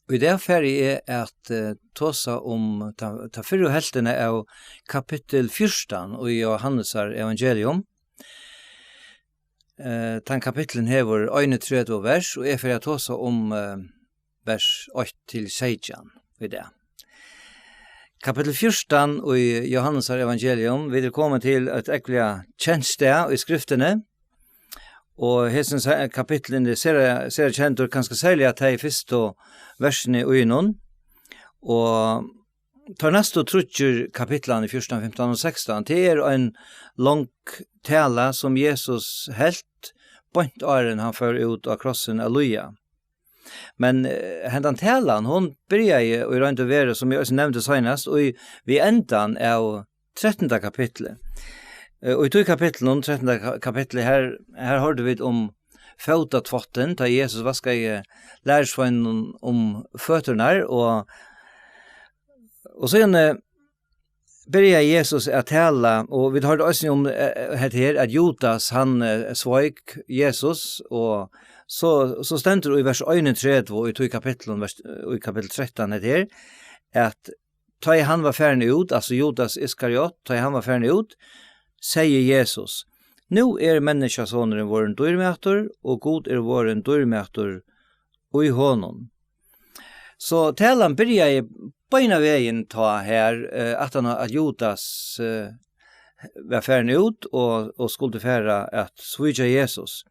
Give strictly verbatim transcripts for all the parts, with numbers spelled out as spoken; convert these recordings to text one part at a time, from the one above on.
Í dag fari eg at, eh, tosa um ta, ta fyrru helvtina av kapittul fjúrtan í Jóhannesar evangelium. Eh, tann kapittulin hevur einogtretivu vers, og eg fari at tosa um, eh, vers eitt til seytjan í dag. Kapittul fjúrtan í Jóhannesar evangelium, vit eru komin til eitt ógvuliga kent stað í skriftini, og hesin se-, kapitulin er sera, sera kendur, kanska serliga tey fyrstu versini í honum, og teir næstu tríggir kapitlarnir, fjúrtan, fimtan og sekstan, tað er ein long tala sum Jesus helt beint áðrenn hann fór út á krossin at líða. Men, eh, hendan talan, hon byrjaði í roynd og veru, sum eg eisini nevndi seinast, í, við endan av trettanda kapitli. Eh, og í tí kapitlinum, trettanda ka-, kapitli, her, her hoyrdu vit um fótatváttin, tá Jesus vaskaði lærisveinunum um føturnar, og, og síðani byrjaði Jesus at tala, og vit hoyrdu eisini um, eh, hetta her, at Judas, hann, eh, sveik Jesus, og so, so stendur í vers einogtretivu í tí kapitlinum, vers, í kapittul trettan, hetta her, at tá ið hann var farin út, altso Judas Iskariot, tá ið hann var farin út, segði Jesus: "Nú er Menniskjasonurin vorðin dýrmætur, og Gud er vorðin dýrmætur í honum." So talan byrjaði beinanvegin tá her, eh, aftan á at Judas, eh, var farin út og, og skuldi fara at svíkja Jesus.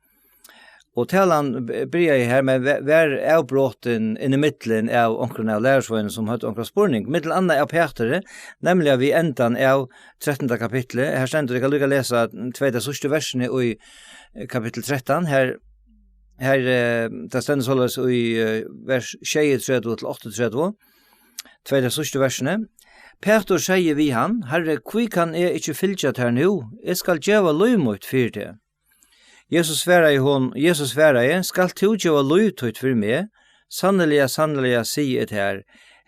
Og talan b-, byrjaði her, men ve-, var avbrotin inn í millum av onkrum av lærisveinunum sum høvdu onkran spurning. Millum annað av Pæturi, nemliga við endan av trettanda kapitli. Her stendur, eg kann líka lesa tvey tey síðstu versini í, eh, kapittul trettan. Her, her, eh, tað stendur soleiðis í, eh, vers sjeyogtretivu til áttaogtretivu. Tvey tey síðstu versini. Pætur segði við hann: "Harri, hví kann eg ikki fylgja tær nú? Eg skal geva lív mítt fyri teg." Jesus svaraði hon-, Jesus svaraði: "Skalt tú geva lív títt fyri meg? Sanniliga, sanniliga, sigi eg tær,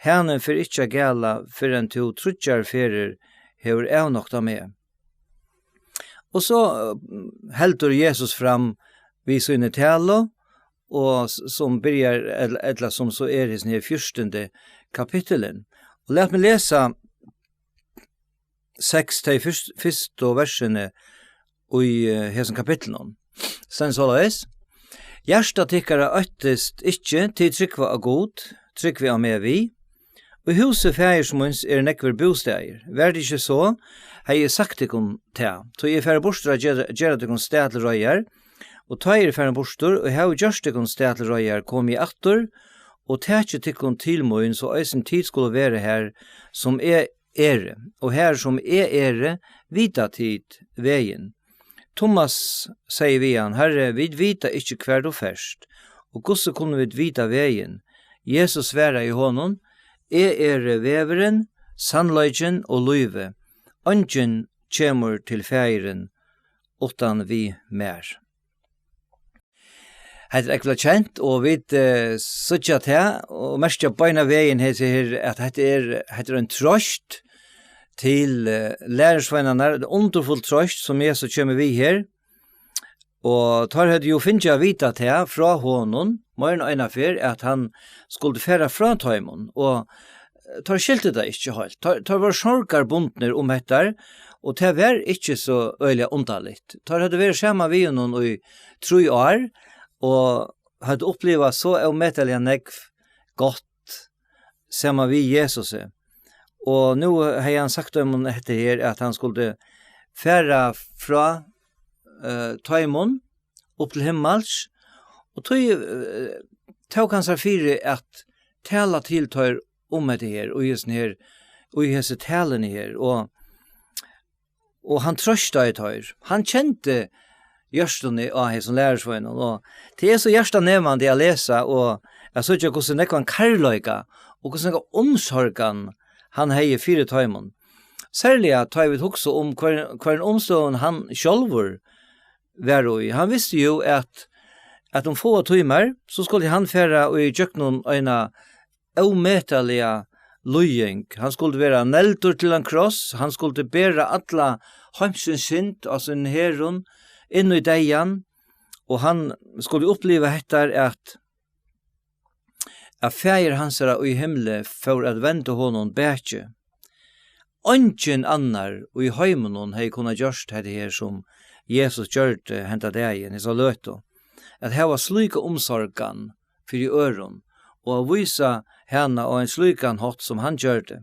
hanin fer ikki at gala, fyrr enn tú tríggjar ferðir hevur avnoktað meg." Og so, eh, heldur Jesus fram við síni talu, og s-, sum byrjar, ell-, ella sum so er hesin her fjúrtandi kapitulin. Og lat meg lesa seks, tey fyrst-, fyrstu versini í, eh, hesum kapitlinum. Stendur soleiðis: "Hjarta tykkara óttist ikki, tit trúgva á Gud, trúgvið á meg við. Í húsi faðirs míns eru nógvir bústaðir. Var tað ikki so, hevði eg sagt tykkum tað. Tí eg fari burtur at gera, gera tykkum stað til reiðar, og tá eg eri farin burtur og havi gjørt tykkum stað til reiðar, komi eg aftur og taki tykkum til mín, so eisini tit skulu vera har, sum eg eri, og har, sum eg eri, vita tit vegin." Tummas segði við hann: "Harri, vit vita ikki, hvar tú fert, og hvussu kunnu vit vita vegin?" Jesus svaraði honum: "Eg eri vegurin, sannleikin og lívið. Eingin kemur til Faðirin uttan við mær." Hetta er ógvuliga kent, og vit, eh, síggja tað og merkja beinanvegin hesi her, at hetta er, hetta er ein trøst til, eh, lærisveinarnar, ein undurfull trøst sum Jesus kemur við her. Og teir høvdu jú fingið at vita tað frá honum, meira enn eina ferð, at hann skuldi fara frá teimum, og, eh, teir skiltu tað ikki heilt. Teir, teir vóru sorgarbundnir um hetta, og tað var ikki so øgiliga undarligt. Teir høvdu verið saman við honum í trý ár, og høvdu upplivað so ómetaliga nógv gott saman við Jesusi. Og nú hevði hann sagt teimum hetta her, at hann skuldi fara frá, eh, teimum upp til himmals, og tí, eh, tók hann sær fyri at tala til teir um hetta her, í hesum her, í hesi taluni her, og, og hann trøstaði teir. Hann kendi hjørtuni á hesum lærisveinum, og tað er so hjartanemandi at lesa og at síggja, hvussu nógvan kærleika og hvussu nógva umsorgan hann hevði fyri teimum. Serliga tá vit hugsa um, hvør-, hvørjum umstøðum hann sjálvur var í. Hann visti jú, at, at um fáar tímar, so skuldi hann fara í gjøgnum eina ómetaliga líðing. Hann skuldi verða negldur til ein kross, hann skuldi bera alla heimsins synd á sínum herðum inn í deyðan, og hann skuldi uppliva hetta, at, at Faðir hansara í himli fór at venda honum bakið. Eingin annar í heiminum hevði kunnað gjørt hetta her, sum Jesus gjørdi henda dagin, hesa løtu, at hava slíka umsorgan fyri øðrum og at vísa hana á ein slíkan hátt, sum hann gjørdi.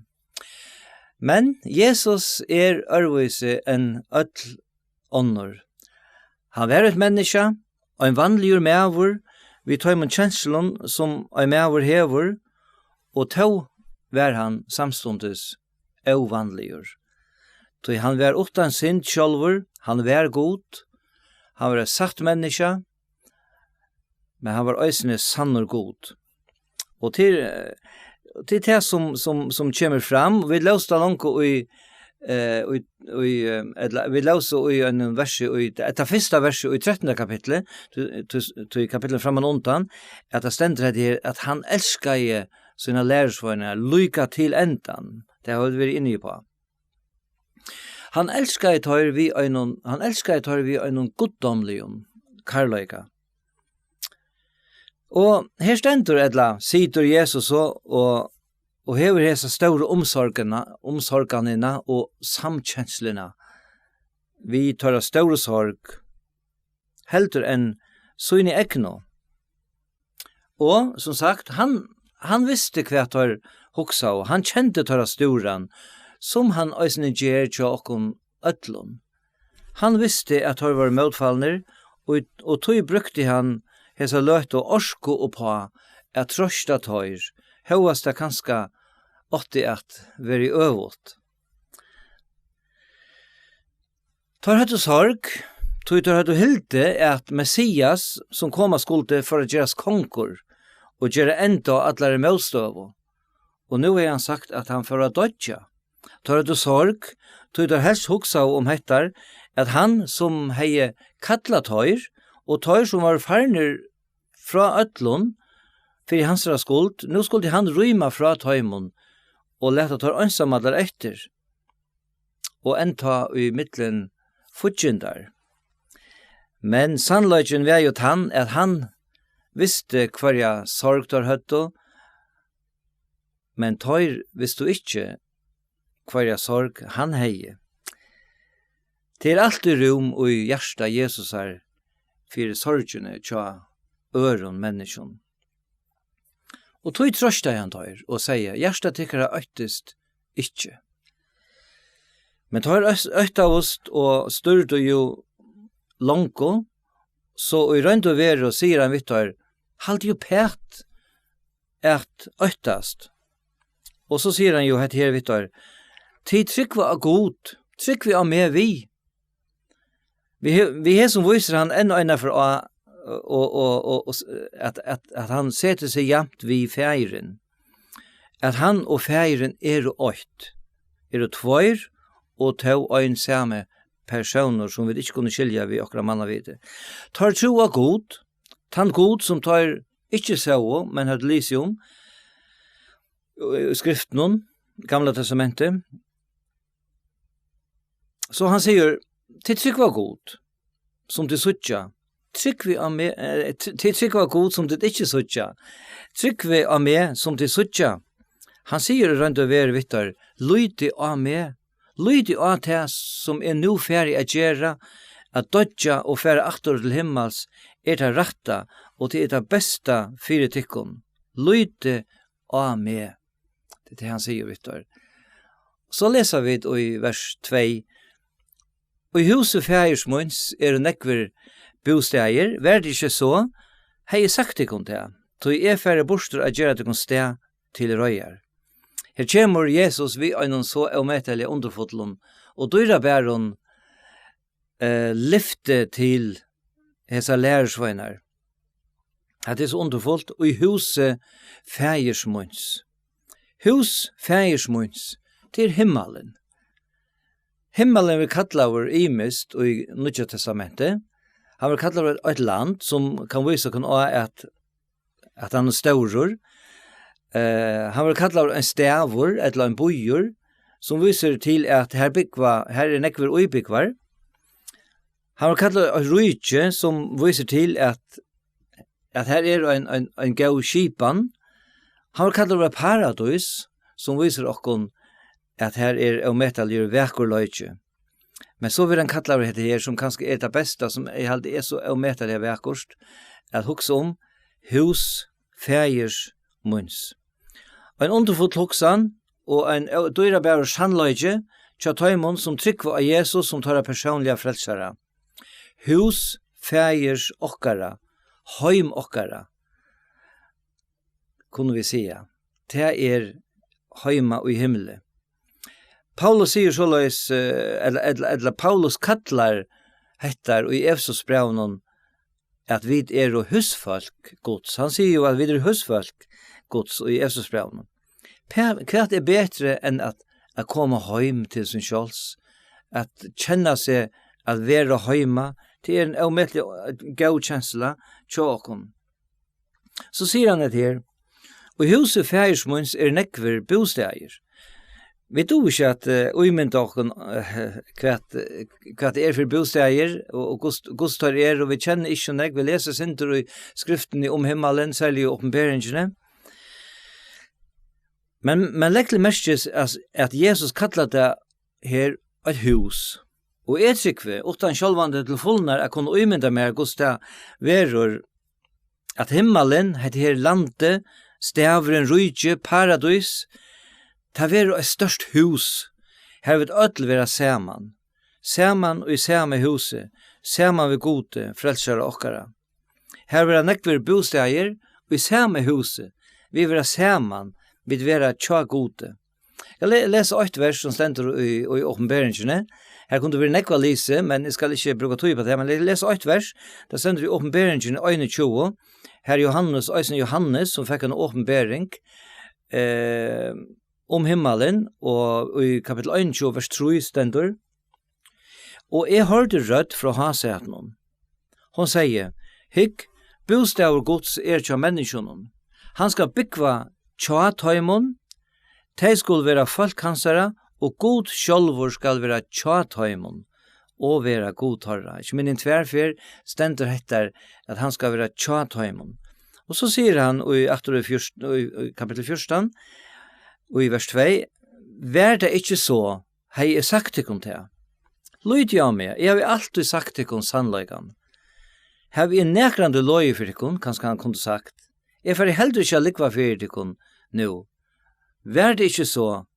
Men Jesus er øðrvísi enn øll onnur. Hann var eitt menniskja, ein vanligur maður, við teimum kenslum, sum ein maður hevur, og tó var hann samstundis óvanligur. Tí hann var uttan synd sjálvur, hann var Gud, hann var eitt satt menniskja, men hann var eisini sannur Gud. Og til, eh, til tað sum, sum, sum kemur fram, vit lósu tað longu í, eh, í, í, eh, ella, vit lósu í einum versi í, hetta fyrsta versi í trettanda kapitli, tí, tí, tí kapitlinum framman undan, at tað stendur hetta her, at hann elskaði sínar lærisveinar líka til endan. Tað hava vit verið inni uppá. Hann elskaði teir við einum, hann elskaði teir við einum guddómligum kærleika. Og her stendur, ella situr Jesus og, og, og hevur hesa stóru umsorgina, umsorganina og samkensluna við teirra stóru sorg, heldur enn síni egnu. Og, sum sagt, hann, hann visti, hvat teir hugsaðu, hann kendi teirra stúran, sum hann eisini ger hjá okkum øllum. Hann visti, at teir vóru mótfallnir, og, og tí brúkti hann hesa løtu orku uppá at troysta teir, hóast tað kanska átti at verið øvugt. Teir høvdu sorg, tí teir høvdu hildið, at Messias, sum koma skuldi, fór at gerast kongur og gera enda á allari mótstøðu. Og nú hevði hann sagt, at hann fór at doyggja. Teir høvdu sorg, tí teir helst hugsaðu um hettar, at hann, sum hevði kallað teir, og teir, sum vóru farnir frá øllum fyri hansara skuld, nú skuldi hann rýma frá teimum og lata teir einsamallar eftir, og enntá í millum fíggindar. Men sannleikin var jú tann, at hann visti, hvørja sorg teir høvdu, men teir vistu ikki, hvørja sorg hann hevði. Tað er altíð rúm í hjarta Jesusar fyri sorgini hjá øðrum menniskjum. Og tí troystaði hann teir og segði: Hjarta tykkara óttist ikki. Men teir óttaðust og stúrdu jú longu, so í roynd og veru sigur hann við teir: Haldið uppat at óttast. Og so sigur hann jú hetta her við teir: Tit trúgva á Gud, trúgvið á meg við. Við he-, við hesum vísir hann enn eina ferð á, og, og, og, og s-, at, at, at hann setir seg javnt við Faðirin. At hann og Faðirin eru eitt. Eru tveir og tó ein sami persónur, sum vit ikki kunnu skilja við okkara mannaviti. Teir trúðu á Gud, tann Gud, sum teir ikki sóu, men høvdu lisið um í Skriftunum, Gamla Testamenti. So hann sigur: Tit trúgva á Gud, sum tit síggja. Trúgvið á meg, eh, tr-, tit trúgva á Gud, sum tit ikki síggja. Trúgvið á meg, sum tit síggja. Hann sigur í roynd og veru við teir: Lítið á meg, lítið á tað, sum eg nú fari at gera, at doyggja og fara aftur til himmals, er tað rætta, og tað er tað besta fyri tykkum. Lítið á meg. Tað er tað, hann sigur við teir. So lesa vit í vers tvey: Í húsi faðirs míns eru nógvir bústaðir, var tað ikki so, hevði eg sagt tykkum tað, tí eg fari burtur at gera tykkum stað til reiðar. Her kemur Jesus við einum so ómetaliga undurfullum og dýrabærum, eh, lyfti til hesar lærisveinar. Hetta er so undurfult, í húsi faðirs míns. Hús faðirs míns, tað er himmalin. Himmalin verður kallaður ymiskt í Nýggja Testamenti. Hann verður kallaður eitt, eitt land, sum kann vísa okkum á, at, at hann er stórur. Eh, hann verður kallaður ein staður ella ein býur, sum vísir til, at her búgva, her eru nógvir íbúgvar. Hann verður kallaður eitt ríki, sum vísir til, at, at her er ein, ein, ein góð skipan. Hann var kallaður paradís, sum vísir okkum, at har er ómetaligur vakurleiki. Men so verður hann kallaður hetta her, sum kanska er tað besta, sum eg haldi er so ómetaliga vakurt at hugsa um, hús faðirs míns. Ein undurfull hugsan og ein ó-, dýrabærur sannleiki hjá teimum, sum trúgva á Jesus sum teirra persónliga frelsara. Hús faðirs okkara, heim okkara, kunnu vit siga. Tað er heima í himli. Paulus sigur soleiðis, eh, ella, ella, ella Paulus kallar hettar í Efesusbrævinum, at vit eru húsfólk Guds. Hann sigur jú, at vit eru húsfólk Guds í Efesusbrævinum. Hva-, hvat er betri enn at, at koma heim til sín sjálvs, at kenna seg at vera heima? Tað er ein ómetaliga, eh, góð kensla hjá okkum. So sigur hann hetta her: "Og í húsi faðirs míns eru nógvir bústaðir." Vit duga ikki at, eh, ímynda okkum, eh, hvat, eh, hvat tað er fyri bústaðir, og, og hvussu, hvussu teir eru, og vit kenna ikki so nógv. Vit lesa eitt sindur í skriftini um himmalin, serliga í Opinberingini. Men, men legg til merkis, at, at Jesus kallar tað her eitt hús. Og eg trúgvi, uttan sjálvandi til fulnar at kunna ímynda mær, hvussu tað verður, at himmalin, hetta her landið, staðurin, ríki, paradís, tað verður eitt stórt hús, har vit øll verða saman. Saman í sama húsi, saman við Gudi, frelsara okkara. Har verða nógvir bústaðir í sama húsi. Vit verða saman, vit verða hjá Gudi. Eg le-, lesa eitt vers sum stendur í, í Opinberingini. Her kundi verið nógv at lesa, men eg skal ikki brúka tíð upp á tað, men eg lesi eitt vers. Tað stendur í Opinberingini einogtjúgu. Har Johannes, eisini Johannes, sum fekk eina opinbering, eh, um himmalin, og í kapittul einogtjúgu, vers trý stendur: "Og eg hoyrdi rødd frá hásætinum. Hon segði: Hygg, bústaður Guds er hjá menniskjunum. Hann skal búgva hjá teimum, tey skulu vera fólk hansara, og Gud sjálvur skal vera hjá teimum og vera Gud teirra." Ikki minni enn tvær ferð stendur hetta, at hann skal vera hjá teimum. Og so sigur hann í, aftur í fjúrtan, í, í kapittul fjúrtan, og í vers tvey: "Var tað ikki so, hevði eg sagt tykkum tað. Lítið á meg, eg havi altíð sagt tykkum sannleikan. Havi eg nakrantíð logið fyri tykkum?" Kanska hann kundi sagt: "Eg fari heldur ikki at lúgva fyri tykkum nú. Var tað ikki so,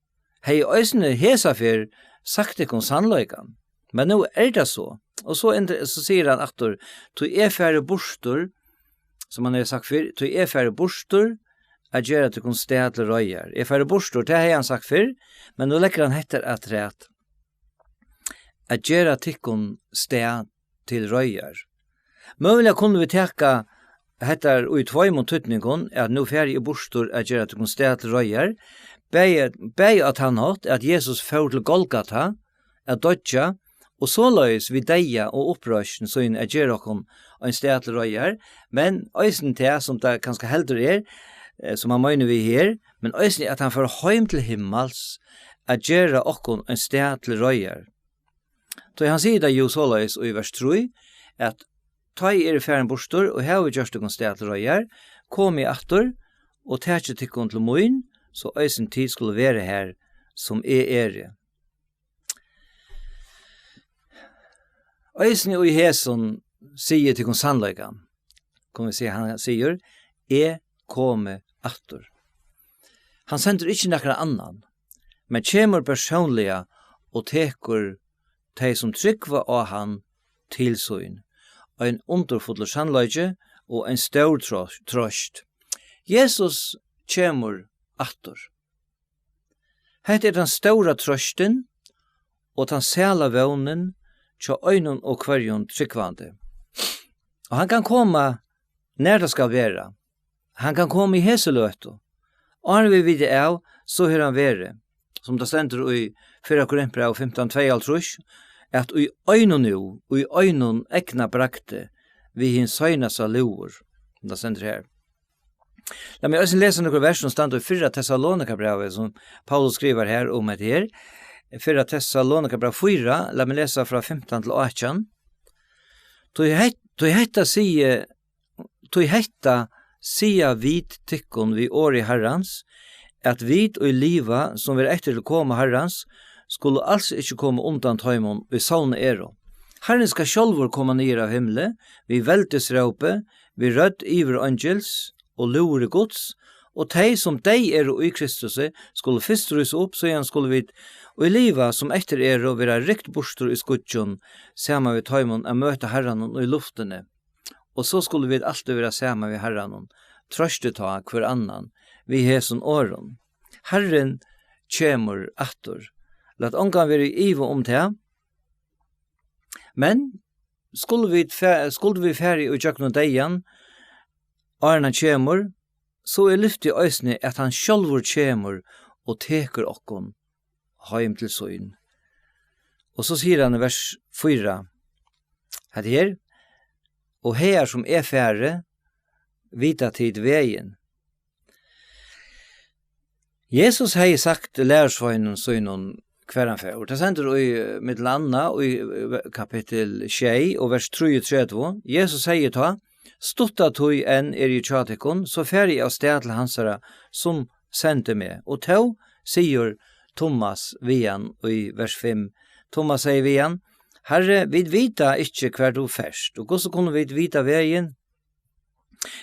hevði eg eisini hesa ferð sagt tykkum sannleikan. Men nú er tað so." Og so endr-, so sigur hann aftur: "Tí eg fari burtur", sum hann hevði sagt fyrr, "tí eg fari burtur at gera tykkum stað til reiðar." Eg fari burtur, tað hevði hann sagt fyrr, men nú leggur hann hetta afturat: "At gera tykkum stað til reiðar." Møguliga kunnu vit taka hetta í tveimum týdningum, at nú fari eg burtur at gera tykkum stað til reiðar, bæði, bæði á tann hátt, at Jesus fór til Golgata at doyggja, og soleiðis við deyða og uppreisn sín at gera okkum ein stað til reiðar, men eisini tað, sum tað kanska heldur er, eh, sum hann meinar við her, men eisini at hann fór heim til himmals at gera okkum ein stað til reiðar. Tí hann sigur tað jú soleiðis í vers trý, at: "Tá eg eri farin burtur og havi gjørt tykkum stað til reiðar, komi eg aftur og taki tykkum til mín, so eisini tit skulu vera har, sum eg eri." Eisini í hesum sigi eg tykkum sannleikan. Kunnu vit siga, hann sigur: "Eg komi aftur." Hann sendir ikki nakran annan, men kemur persónliga og tekur tey, sum trúgva á hann, til sín. Ein undurfullur sannleiki og ein stór tro-, troyst. Jesus kemur aftur. Hetta er tann stóra troystin og tann sæla vónin hjá einum og hvørjum trúgvandi. Og hann kann koma, nær tað skal vera. Hann kann koma í hesi løtu. Áðrenn vit vita av, so hevur hann verið, sum tað stendur í fyrra Korintbræv fimtan tveyoghálvtrýss, at í einum nú, í einum eygnabragdi, við hin seinasta lúður, sum tað stendur her. Lat meg eisini lesa nøkur vers, sum standa í fyrra Tessalonikabrævi, sum Paulus skrivar her um hetta her. Fyrra Tessalonikabræv fýra, lat meg lesa frá fimtan til átjan. Tí het-, tí hetta sigi, tí hetta siga vit tykkum við orði Harrans, at vit, ið liva, sum verða eftir til komu Harrans, skulu als ikki koma undan teimum, ið sovnað eru. Harrin skal sjálvur koma niður av himli, við veldisrópi, við rødd yvireingils og lúðri Guds, og tey, sum deyð eru í Kristusi, skulu fyrst rísa upp, síðan skulu vit, ið liva, sum eftir eru, vera rykt burtur í skýggjum, saman við teimum at møta Harranum í luftini. Og so skulu vit altíð vera saman við Harranum, troystið tá hvør annan við hesum orðum: Harrin kemur aftur. Lat ongan vera í iva um tað. Men skulu vit fa-, skuldu vit farið í gjøgnum deyðan, áðrenn hann kemur, so er lyftið eisini, at hann sjálvur kemur og tekur okkum heim til sín. Og so sigur hann í vers fýra, hetta her: Og hagar sum eg fari, vita tit vegin. Jesus hevði sagt lærisveinum sínum, hvar hann fór. Tað stendur í, eh, millum annað í, eh, kapittul sjey og vers trýogtretivu. Jesus segði tá: Stutta tíð enn eri eg hjá tykkum, so fari eg av stað til hansara, sum sendi meg. Og tó sigur Tummas við hann í vers fimm. Tummas segði við hann: Harri, vit vita ikki, hvar tú fert, og hvussu kunnu vit vita vegin?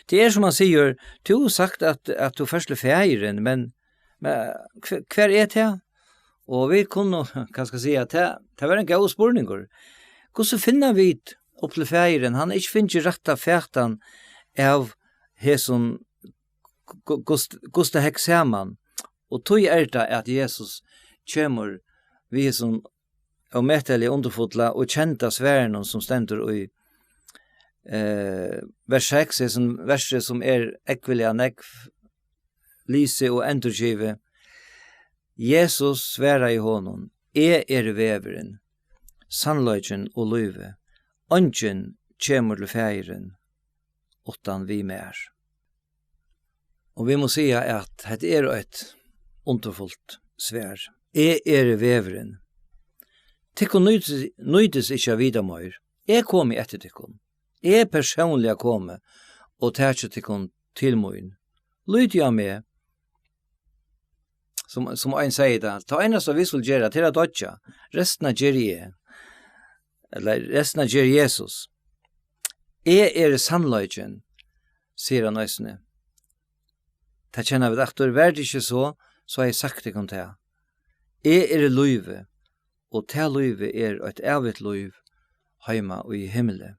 Tað er, sum hann sigur: Tú hevur sagt, at, at tú fert til Faðirin, men, men hv-, hvar er tað? Og vit kunnu kanska siga, at tað, tað var ein góður spurningur. Hvussu finna vit upp til Faðirin? Hann hevur ikki fingið rætta fatan av hesum gu-, gust-, gust tað hekk saman. Og tí er tað, at Jesus kemur við hesum ómetaliga undurfulla og kenda svarinum, sum stendur í, eh, vers seks, hesum versi, sum er ógvuliga nógv lisið og endurgivið. Jesus svaraði honum: Eg eri vegurin, sannleikin og lívið. Eingin kemur til Faðirin uttan við mær. Og vit mugu siga, at hetta er eitt undurfult svar. Eg eri vegurin. Tykkum nýtist, nýtist ikki at vita meir. Eg komi eftir tykkum. Eg persónliga komi og taki tykkum til mín. Lítið á meg. Sum, sum ein segði tað, tað einasta vit skulu gera, tað er at doyggja. Restina geri eg. Ella restina ger Jesus. Eg eri sannleikin, sigur hann eisini. Tað kenna vit aftur: Var tað ikki so, so hevði eg sagt tykkum tað. Eg eri lívið, og tað lívið er eitt ævigt lív heima í himli.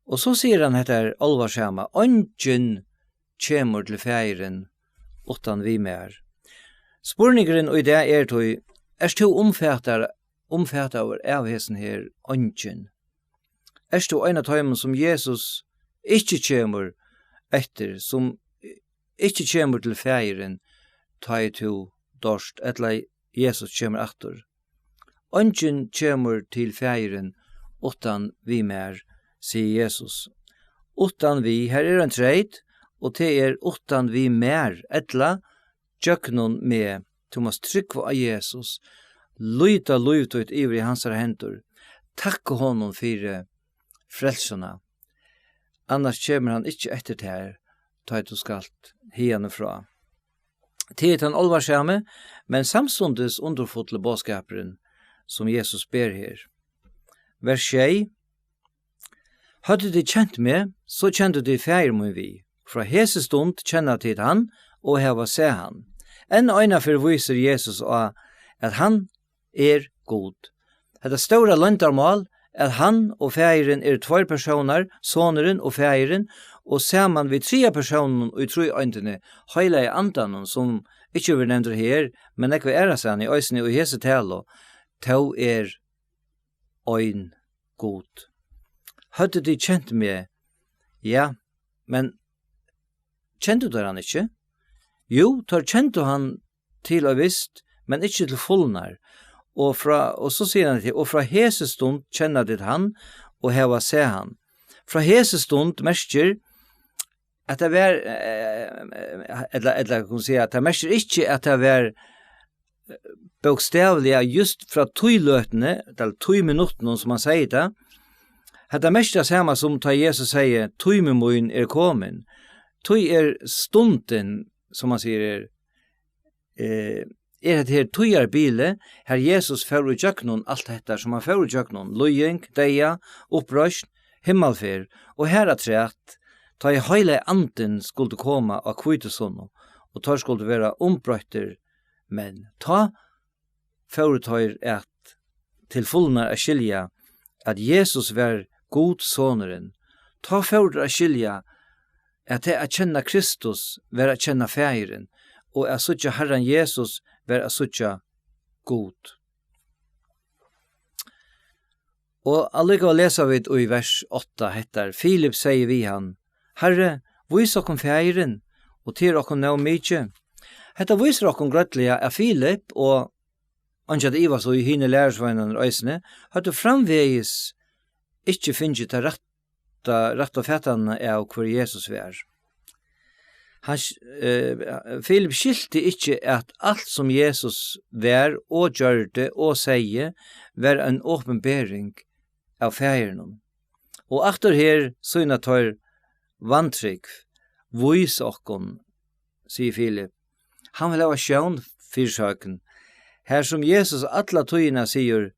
Og so sigur hann hetta her álvarsama: Eingin kemur til Faðirin uttan við mær. Spurningurin í dag er tí: Ert tú umfatar-, umfataður av hesum her eingin? Ert tú ein av teimum, sum Jesus ikki kemur eftir, sum ikki kemur til Faðirin, tá ið tú doyrt, ella Jesus kemur aftur? Eingin kemur til Faðirin uttan við mær, sigur Jesus. Uttan við, har er ein treyt, og tað er uttan við mær, ella gjøgnum meg. Tú mást trúgva á Jesus, líta lív títt yvir í hansara hendur, takka honum fyri frelsuna. Annars kemur hann ikki eftir tær, tá ið tú skalt hiðani frá. Tað er tann álvarsami, men samstundis undurfulli boðskapurin, sum Jesus ber her. Vers sjey: Høvdu tit kent meg, so kendu tit Faðir mín við. Frá hesi stund kenna tit hann og hava sæð hann. Enn einaferð vísir Jesus á, at hann er Gud. Hetta stóra loyndarmál, at hann og Faðirin eru tveir persónar, Sonurin og Faðirin, og saman við triðja persóninum í tríeindini, Heilaga Andanum, sum ikki verður nevndur her, men nógv aðrastaðni, eisini í hesi talu, tó er ein Gud. Høvdu tit kent meg? Ja, men kendu teir hann ikki? Jú, teir kendu hann til eitt vist, men ikki til fulnar. Og frá, og so sigur hann til: Og frá hesi stund kenna tit hann og hava sæð hann. Frá hesi stund merkir, at tað var, eh, ella, ella, kann man siga, at tað merkir ikki, at tað var, eh, bókstavliga just frá tí løtuni, ella tí minuttinum, sum hann segði tað, Hetta merkir tað sama sum tá Jesus segði: "Tími mín er komin." Tí er stundin, sum hann sigur, er, eh, er hetta her tíðarbilið, har Jesus fór í gjøgnum alt hetta, sum hann fór í gjøgnum, líðing, deyða, uppreisn, himmalferð, og har afturat, tá ið heilagi andin skuldi koma á hvítusunnu, og teir skuldu vera umbroyttir menn. Tá fóru teir at til fulnar at skilja, at Jesus var Guds sonurin. Tá fóru teir at skilja, at tað at kenna Kristus var at kenna Faðirin, og at síggja Harran Jesus var at síggja Gud. Og allíkavæl lesa vit í vers átta hettar: Filip segði við hann: "Harri, vís okkum Faðirin, og tað er okkum nóg mikið." Hetta vísir okkum grøtliga, at Filip og, einki at ivast í, hinir lærisveinarnir eisini, høvdu framvegis ikki fingið tað rætta, rætta fatanina av, hvør Jesus var. Hann sk-, eh, Filip skilti ikki, at alt, sum Jesus var og gjørdi og segði, var ein opinbering av Faðirinum. Og aftur her sýna teir vantrúgv. "Vís okkum," sigur Filip. Hann vil hava sjón fyri søgn. Har sum Jesus alla tíðina sigur,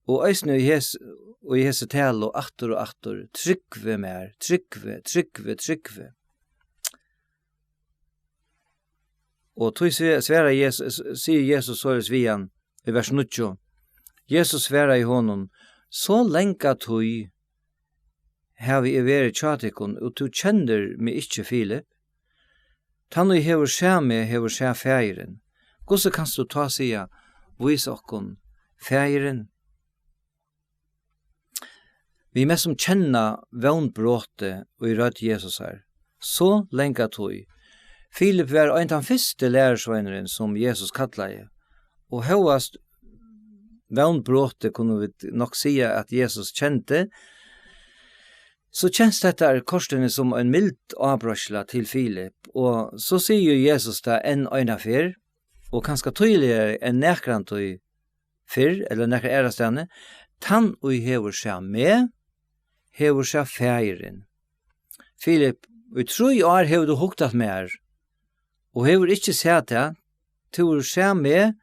og eisini í hes-, og í hesi talu aftur og aftur: "Trúgvi mær, trúgvi, trúgvi, trúgvi." Og tí sve-, svarar Jesus, sigur Jesus soleiðis við hann í vers níggju. Jesus svaraði honum: "So langa tíð havi eg verið hjá tykkum, og tú kennir meg ikki, Filip? Tann, ið hevur sæð meg, hevur sæð Faðirin. Hvussu kanst tú tá siga: Vís okkum Faðirin?" Vit mestsum kenna vónbrotið í rødd Jesusar. So langa tíð. Filip var ein tann fyrsti lærisveinurin, sum Jesus kallaði. Og hóast vónbrotið, kunnu vit nokk siga, at Jesus kendi, so kennst hetta kortini sum ein mild ábreiðsla til Filip. Og so sigur Jesus tað enn eina ferð, og kanska týðiligari enn nakrantíð fyrr, ella nakra aðrastaðni: "Tann, ið hevur sæð meg, hevur sæð Faðirin." Filip, í trý ár hevur tú hugt at mær, og hevur ikki sæð tað, tú hevur sæð meg,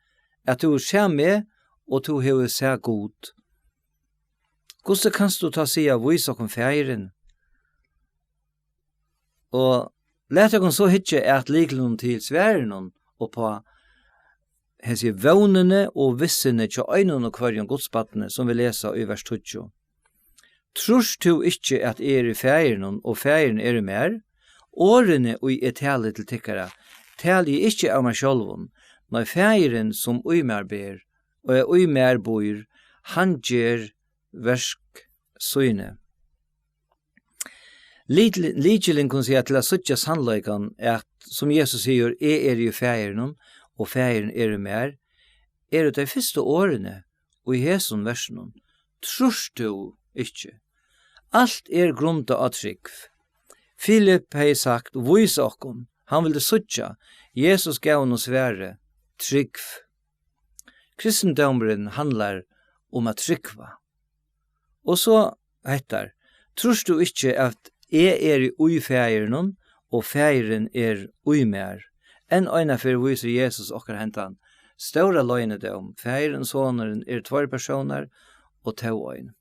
at tú hevur sæð meg, og tú hevur sæð Gud. Hvussu kanst tú tá siga: Vís okkum Faðirin? Og lat okkum so hyggja at lyklinum til svarinum uppá hesi vónini og vissini hjá einum og hvørjum Gudsbarni, sum vit lesa í vers tíggju. Trýrt tú ikki, at eg eri í Faðirinum, og Faðirin er í mær? Orðini, ið eg tali til tykkara, tali eg ikki av mær sjálvum, nei, Faðirin, sum í mær ber, og í mær býr, hann ger verk síni. Lykil-, lykilin, kunnu siga, til at síggja sannleikan er, at, sum Jesus sigur: "Eg eri í Faðirinum, og Faðirin er í mær," eru tey fyrstu orðini í hesum versinum: "Trýrt tú ikki?" Alt er grundað á trúgv. Filip hevði sagt: "Vís okkum." Hann vildi síggja. Jesus gav honum svarið: "Trúgv." Kristindómurin handlar um at trúgva. Og so hettar: "Trýrt tú ikki, at eg eri í Faðirinum, og Faðirin er í mær?" Enn einaferð vísir Jesus okkara hendan stóra loynidóm: Faðirin og Sonurin eru tveir persónar og tó ein.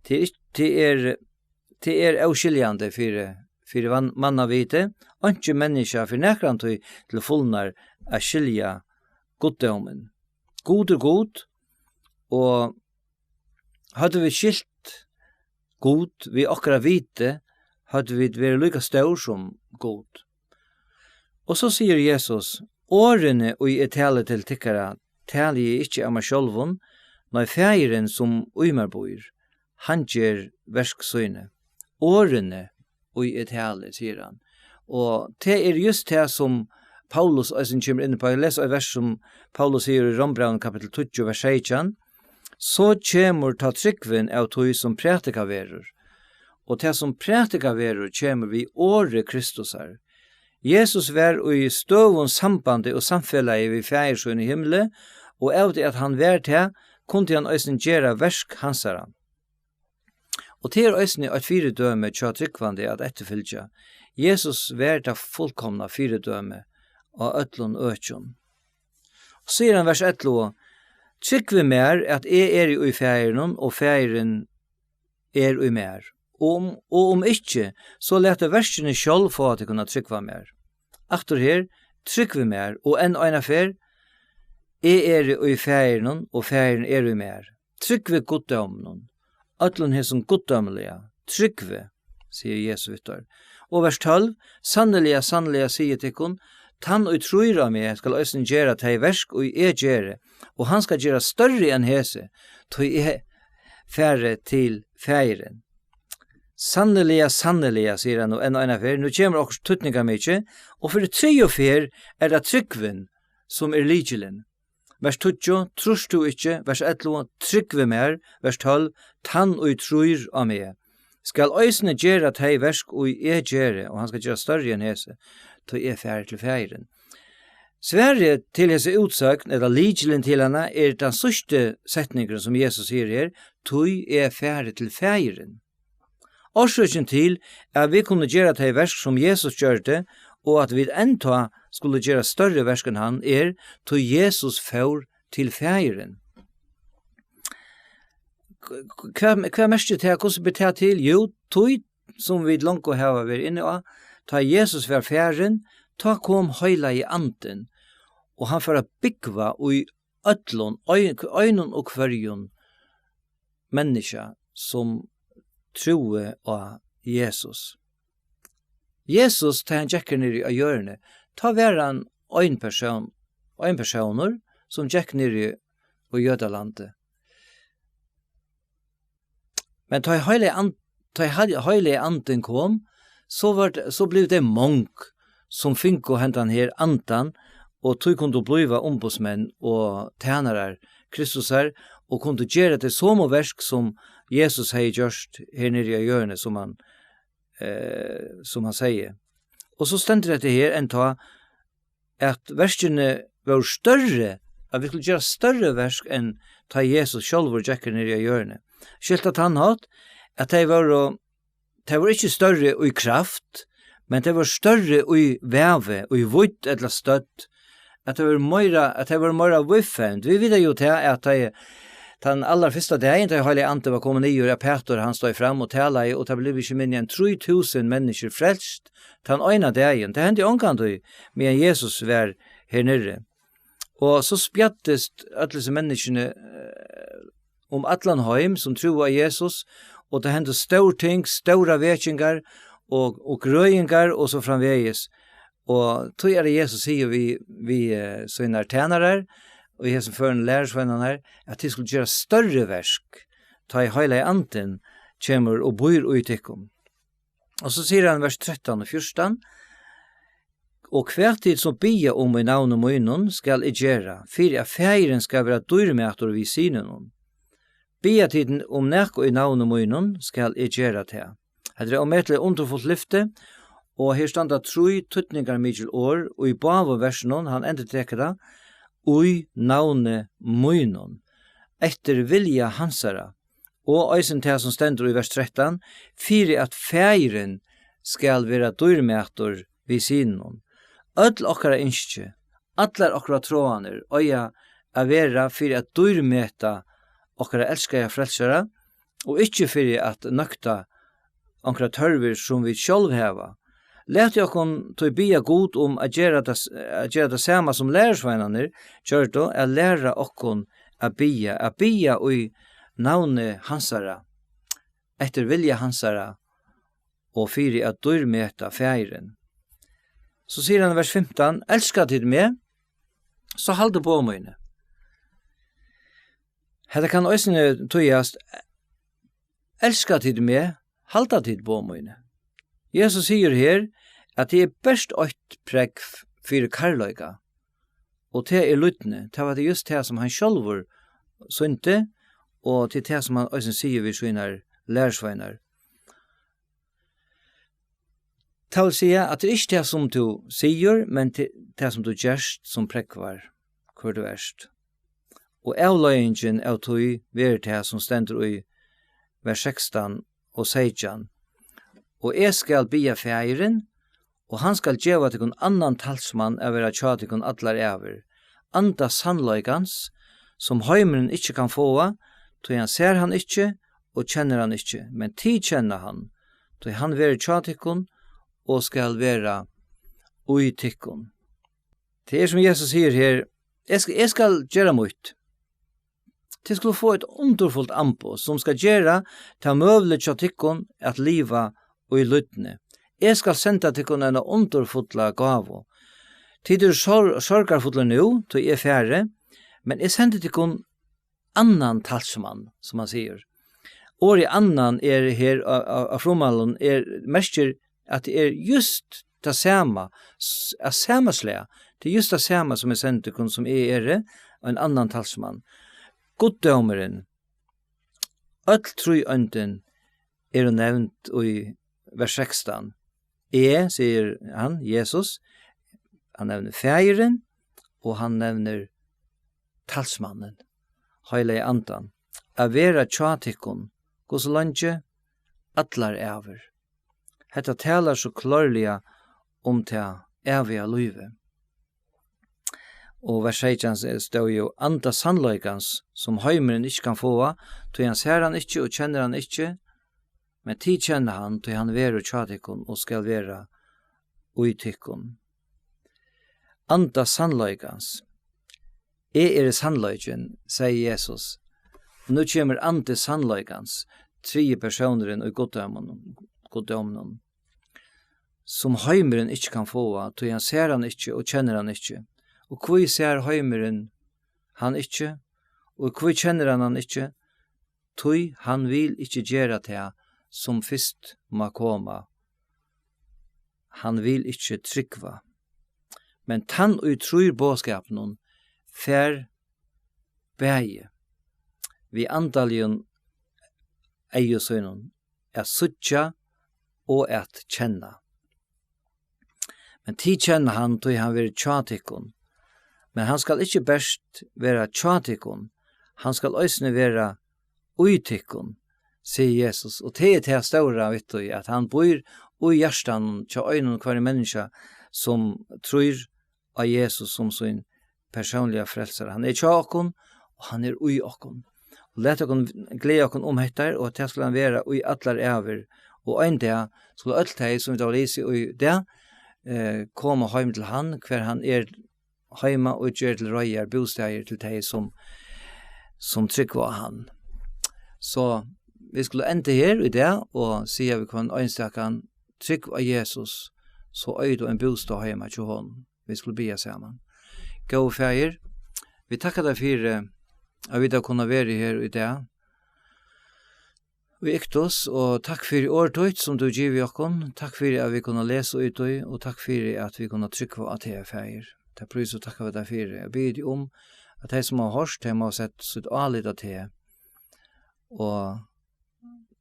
Tað er ikki, tað er, tað er óskiljandi fyri, fyri van-, mannaviti. Einki menniskja fer nakrantíð til fulnar at skilja guddómin. Gud er Gud, og høvdu vit skilt Gud við okkara viti, høvdu vit verið líka stór sum Gud. Og so sigur Jesus: "Orðini, ið eg tali til tykkara, tali eg ikki av mær sjálvum, nei, Faðirin, sum í mær býr, hann ger verk síni." Orðini, ið eg tali, sigur hann. Og tað er júst tað, sum Paulus eisini kemur inn uppá. Eg lesi eitt vers, sum Paulus sigur í Rómbrævinum kapittul tíggju, vers seytjan: "So kemur tá trúgvin av tí, sum prædikað verður, og tað, sum prædikað verður, kemur við orði Kristusar." Jesus var í støðugum sambandi og samfelagi við Faðir sín í himli, og av tí at hann var tað, kundi hann eisini gera verk hansara. Og tað er eisini eitt fyridømi hjá trúgvandi at eftirfylgja. Jesus var tað fullkomna fyridømi á øllum økjum. Og sigur hann, vers ellivu: "Trúgvið mær, at eg eri í Faðirinum, og Faðirin er í mær. Og um, og um ikki, so latið verkini sjálv fáa tykkum at trúgva mær." Aftur her: "Trúgvið mær," og enn eina ferð: "Eg eri í Faðirinum, og Faðirin er í mær." Trúgvið guddóminum, øllum hesum guddómliga, trúgvið, sigur Jesus við teir. Og vers tólv: "Sanniliga, sanniliga, sigi eg tykkum, tann, ið trýr á meg, skal eisini gera tey verk, ið eg geri, og hann skal gera størri enn hesi, tí eg fari til Faðirin." Sanniliga, sanniliga, sigur hann nú enn eina ferð. Nú kemur okkurt týdningarmikið, og fyri triðju ferð er tað trúgvin, sum er lykilin. Vers tíggju: "Trýrt tú ikki?" Vers ellivu: "Trúgvið mær." Vers tólv: "Tann, ið trýr á meg, skal eisini gera tey verk, ið eg geri, og hann skal gera størri enn hesi, tí eg fari til Faðirin." Svarið til hesa útsøgn, ella lykilin til hana, er tann síðsti setningurin, sum Jesus sigur her: "Tí eg fari til Faðirin." Orsøkin til, at vit kunnu gera tey verk, sum Jesus gjørdi, og at vit enntá skulu gera størri verk enn hann, er, tí Jesus fór til Faðirin. Hvat, hvat merkir tað? Hvussu ber tað til? Jú, tí, sum vit longu hava verið inni á, tá Jesus var farin, tá kom Heilagi Andin, og hann fór at búgva í øllum, ein-, einum og hvørjum menniskja, sum trúði á Jesus. Jesus, tá hann gekk her niðri á jørðini, tá var hann ein persón, ein persónur, sum gekk niðri í Jødalandi. Men tá ið Heilagi And-, tá ið Heil-, Heilagi Andin kom, so var tað, so blivu tey mong, sum fingu hendan her andan, og tí kundu blíva umboðsmenn og tænarar Kristusar, og kundu gera tey somu verk, sum Jesus hevði gjørt her niðri á jørðini, sum hann, eh, sum hann segði. Og so stendur hetta her enntá, at verkini vóru størri, at vit skuldu gera størri verk enn tá Jesus sjálvur gekk her niðri á jørðini. Skilt á tann hátt, at tey vóru, tey vóru ikki størri í kraft, men tey vóru størri í vavi, í vídd ella stødd, at tey vóru meira, at tey vóru meira víðfevnd. Vit vita jú tað, at tey, tann allarfyrsta dagin, tá Heilagi Andi var komin niður, at Pætur, hann stóð fram og talaði, og tað blivu ikki minni enn trý túsund menniskjur frelst tann eina dagin. Tað hendi ongantíð, meðan Jesus var her niðri. Og so spjaddist øll hesi menniskjuni, eh, um allan heim, sum trúðu á Jesus, og tað hendu stór ting, stórar vekingar og, og grøðingar og so framvegis. Og tí er tað Jesus sigur við, við, eh, sínar tænarar, og í hesum førum lærisveinarnar, at tit skulu gera størri verk, tá ið Heilagi Andin kemur og býr í tykkum. Og so sigur hann, vers trettan og fjúrtan: "Og hvat tit so biðja um í navni mínum, skal eg gera, fyri at Faðirin skal vera dýrmætur við Syninum. Biðja tit um nakað í navni mínum, skal eg gera tað." Hetta er ómetaliga undurfult lyfti, og her standa trý týdningarmikil orð, og í báðum versunum, hann endurtekur tað, "í navni mínum", eftir vilja hansara, og eisini tað sum stendur í vers trettan, "fyri at Faðirin skal vera dýrmætur við Syninum." Øll okkara ynski, allar okkara tráanir eiga at vera fyri at dýrmeta okkara elskaða Frelsara, og ikki fyri at nøkta onkrar tørvir, sum vit sjálv hava. Latið okkum tí biðja Gud um at gera tað, at gera tað sama, sum lærisveinarnir gjørdu, at læra okkum at biðja, at biðja í navni hansara, eftir vilja hansara, og fyri at dýrmeta Faðirin. So sigur hann í vers fimtan: "Elska tit meg, so haldið boð míni." Hetta kann eisini týðast: "Elska tit meg, halda tit boð míni." Jesus sigur her, at tað er bert eitt prógv fyri kærleika, og tað er lydni. Tað var tað júst tað, sum hann sjálvur sýndi, og tað er tað, sum hann eisini sigur við sínar lærisveinar. Tað vil siga, at tað er ikki tað, sum tú sigur, men ti-, tað, sum tú gert, sum prógvar, hvør tú ert. Og avleiðingin av tí verður tað, sum stendur í vers sekstan og seytjan: Og eg skal biðja Faðirin, og hann skal geva tykkum annan talsmann at vera hjá tykkum allar ævir, Anda sannleikans, sum heimurin ikki kann fáa, tí hann sær hann ikki og kennir hann ikki, men tit kenna hann, tí hann verður hjá tykkum og skal vera í tykkum. Tað er, sum Jesus sigur her: Eg skal, eg skal gera mítt. Tit skulu fáa eitt undurfult amboð, sum skal gera tað møguligt hjá tykkum at liva í lýdni. Eg skal senda tykkum eina undurfulla gávu. Tit eru sor-, sorgarfullir nú, tí eg fari, men eg sendi tykkum annan talsmann, sum hann sigur. Orðið annan er her á, á, á frummálinum, er, merkir, at tað er júst tað sama, s-, av sama slag. Tað er júst tað sama, sum eg sendi tykkum, sum eg eri, ein annan talsmann. Guddómurin, øll tríeindin eru nevnd í vers sekstan. Eg, sigur hann, Jesus, hann nevnir Faðirin og hann nevnir talsmannin, Heilaga Andan, at vera hjá tykkum, hvussu leingi? Allar ævir. Hetta talar so klárliga um tað æviga lívið. Og vers seytjan stóð jú: Anda sannleikans, sum heimurin ikki kann fáa, tí hann sær hann ikki og kennir hann ikki, men tit kenna hann, tí hann verður hjá tykkum og skal vera í tykkum. Anda sannleikans. Eg eri sannleikin, segði Jesus. Nú kemur andi sannleikans, triði persónurin í guddóminum, guddóminum, sum heimurin ikki kann fáa, tí hann sær hann ikki og kennir hann ikki. Og hví sær heimurin hann ikki, og hví kennir hann hann ikki? Tí hann vil ikki gera tað, sum fyrst má koma. Hann vil ikki trúgva. Men tann, ið trýr boðskapinum, fær bæði við andaligum eygum sínum at síggja og at kenna. Men tit kenna hann, tí hann verður hjá tykkum. Men hann skal ikki bert vera hjá tykkum, hann skal eisini vera í tykkum, sigur Jesus. Og tað er tað stóra við tí, at hann býr í hjartanum hjá einum og hvørjum menniskja, sum trýr á Jesus sum sín persónliga frelsara. Hann er hjá okkum, og hann er í okkum. Og lat okkum gleða okkum um hetta, og at tað skal hann vera í allar ævir. Og ein dag skulu øll tey, sum vit hava lisið í dag, eh, koma heim til hann, hvar hann er heima og ger til reiðar bústaðir til tey, sum, sum trúgva á hann. So vit skulu enda her í dag og siga við hvønn einstakan: Trúgv á Jesus, so eigur tú ein bústað heima hjá honum. Vit skulu biðja saman. Góði Faðir, vit takka tær fyri, at vit hava kunnað verið her í dag í Iktus, og takk fyri orð títt, sum tú givið okkum. Takk fyri, at vit kunnu lesa í tí, og takk fyri, at vit kunnu trúgva á teg, Faðir. Tað prísa og takka vit tær fyri. Eg biði teg um, at tey, sum hava hoyrt, tey má seta sítt álit á teg. Og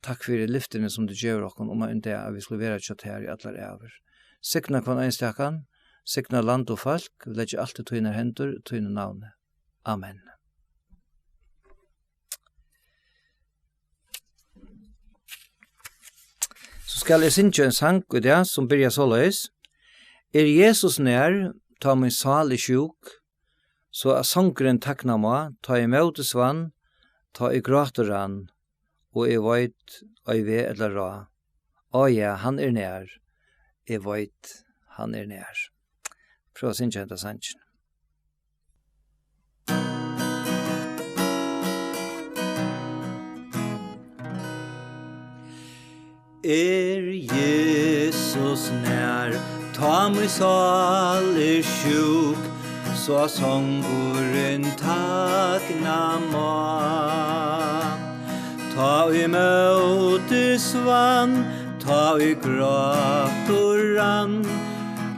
takk fyri lyftini, sum tú gevur okkum um ein dag, at vit skulu vera hjá tær í allar ævir. Signa hvønn einstakan, signa land og fólk, vit leggja alt í tínar hendur, í tínum navni. Amen. So skal eg syngja ein sang í dag, sum byrjar soleiðis: Er Jesus nær, tá mín sál er sjúk, so at songurin tagna má, tá eg mótisvann, tá eg grátur rann, og eg veit ei veg ella ráð. Á ja, hann er nær, eg veit, hann er nær. Prøv at syngja henda sangin. Er Jesus nær, tá mín sál er sjúk, so songurin tagna má. Tá í móti svann, tá í grátur rann,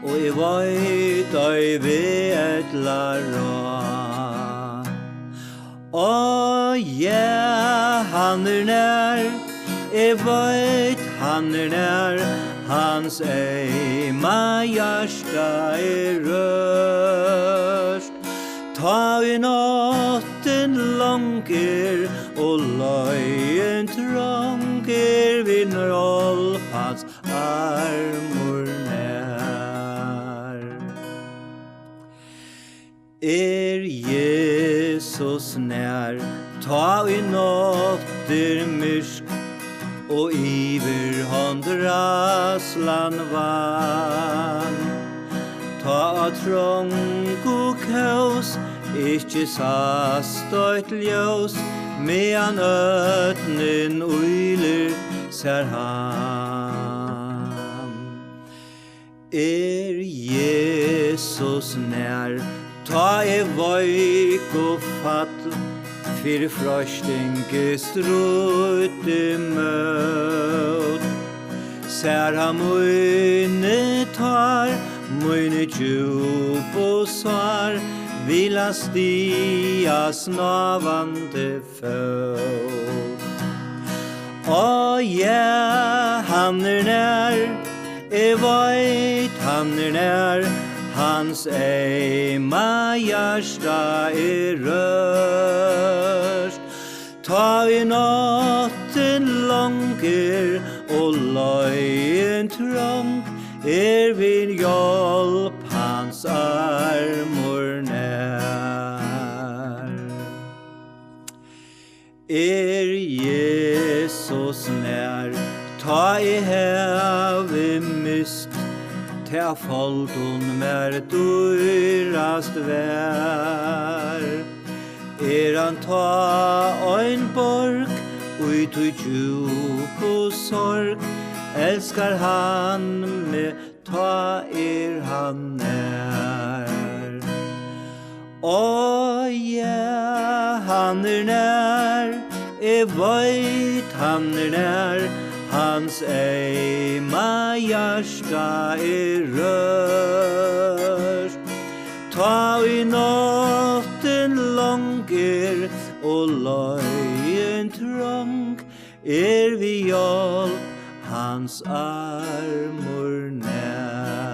og eg veit ei veg ella ráð. Á ja, hann er nær, eg veit, hann er nær, hans eyma hjarta er rørt. Tá ið náttin long er og leiðin trong, er við hjálp hans armur nær. Er Jesus nær, tá ið nátt er myrk, og yvirhond ræðslan vann. Tá á trong og kós ikki sæst eitt ljós, meðan ódnin ýlir sær hann. Er Jesus nær, tá eg veik og fall, fyri freisting eg stríddi mót. Sær hann míni tár, míni djúpu sár, vil hann stiga snávandi fót. Á, ja, hann er nær, eg veit, hann er nær, hans eyma hjarta er rørt. Tá ið náttin long er og leiðin trong, er við hjálp hans armur nær. Er Jesus nær, tá eg havi mist tað, foldum mær dýrast var? Er hann tá ein borg í tí djúpu sorg, elskar hann meg, tá er hann nær. Á, ja, hann er nær, eg veit, hann er nær, hans eyma hjarta er rørt. Tá ið náttin long er og leiðin trong, er við hjálp hans armur nær.